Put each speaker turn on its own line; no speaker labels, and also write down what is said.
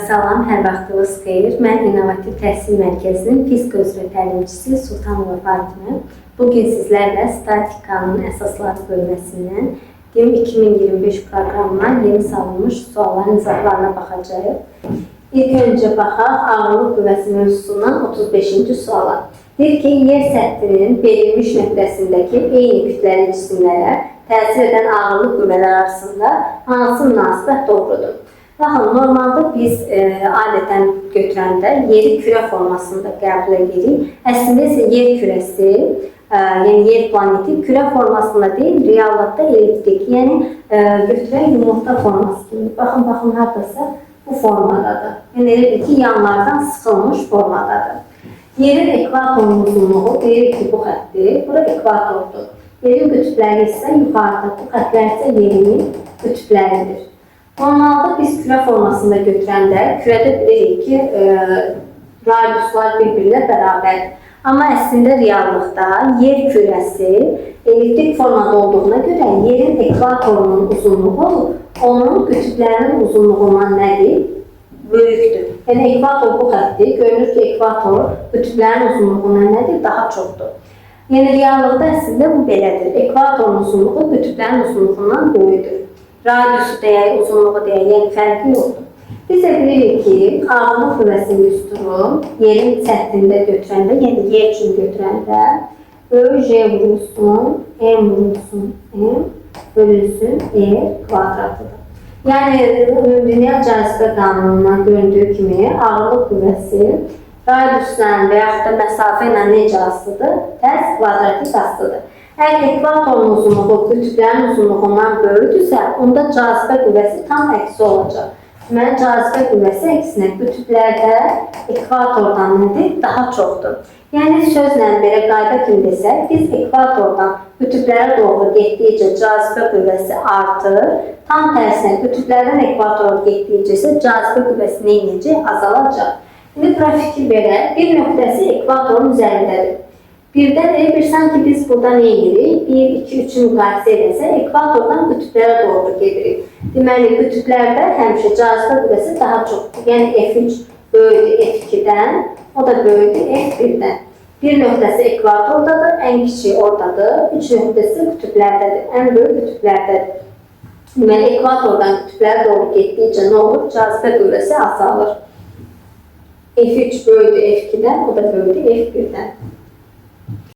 Salam, hər vaxtınız xeyir. Mən İnnovativ Təhsil Mərkəzinin fizika üzrə təlimçisi Sultanova Fatimə. Bu gün sizlərlə statikanın əsasları bölməsindən DİM 2025 proqramına yeni salınmış sualların izahlarına baxacağıq. İlk öncə baxaq ağırlıq qüvvəsi mövzusundan 35-ci suala. Deyir ki, yer səthinin verilmiş nöqtəsindəki eyni kütləli cisimlərə təsir edən ağırlıq qüvvələri arasında hansı münasibət doğrudur? Baxın, normalda biz adətən götürəndə yeri kürə formasında qəbul edirik. Əslində isə yer kürəsi, yəni yer planeti kürə formasında deyil, reallıqda elliptik, yəni götürən yumurta forması kimi. Baxın, baxın, hardasa bu formadadır. Yəni elə bil ki, yanlardan sıxılmış formadadır. Yerin ekvatorunun uzunluğu deyirik ki, bu xətdir. Bura ekvatordur. Yerin qütbləri isə yuxarıda, bu xətlər isə yerin qütbləridir. Normalda biz kürə formasında götürəndə kürədə bilirik ki, radiuslar bir-birinə bərabərdir. Amma əslində reallıqda yer kürəsi elliptik formada olduğuna görə yerin ekvatorunun uzunluğu onun qütblərinin uzunluğundan nədir? Böyükdür. Yəni ekvator bu xətdir. Görünür ki, ekvator qütblərin uzunluğundan nədir? Daha çoxdur. Yəni reallıqda əslində bu belədir. Ekvatorun uzunluğu qütblərin uzunluğundan böyükdür. Radiusu deyək, uzunluğu deyək, yəni fərqi yoxdur. Biz də bilirik ki, ağırlıq qüvvəsinin düsturu yerin səthində götürəndə, yəni yer üçün götürəndə Ö, J vurulsun, M vurulsun, M bölünsün E kvadratıdır. Yəni, ümumdünya cazibə qanunundan göründüyü kimi ağırlıq qüvvəsi radiusla və yaxud da məsafə ilə necə asılıdır? Tərs kvadratik asılıdır. Əgər ekvatorun uzunluğu qütblərin uzunluğundan böyükdürsə, onda cazibə qüvvəsi tam əksi olacaq. Deməli, cazibə qüvvəsi əksinə qütblərdə ekvatordan nədir? Daha çoxdur. Yəni, sözlə belə qayda kimi desək, biz ekvatordan qütblərə doğru getdikcə cazibə qüvvəsi artır. Tam tərsinə, qütblərdən ekvatora getdikcə isə cazibə qüvvəsi nə edəcək? Azalacaq. İndi bura fikir verək, bir nöqtəsi ekvatorun üzərindədir. Birdən elə bir sanki biz burada nə edirik? 1, 2, 3-ü müqayisə edəsək, ekvatordan qütblərə doğru gedirik. Deməli, qütblərdə həmişə cazibə qüvvəsi daha çoxdur. Yəni, F3 böyükdür F2-dən, o da böyükdür F1-dən. Bir nöqtəsi ekvatordadır, ən kiçiyi oradadır. 3 nöqtəsi qütblərdədir, ən böyük qütblərdədir. Deməli, ekvatordan qütblərə doğru getdikcə nə olur? Cazibə qüvvəsi azalır. F3 böyükdür F2-dən, o da böyükdür F1-dən.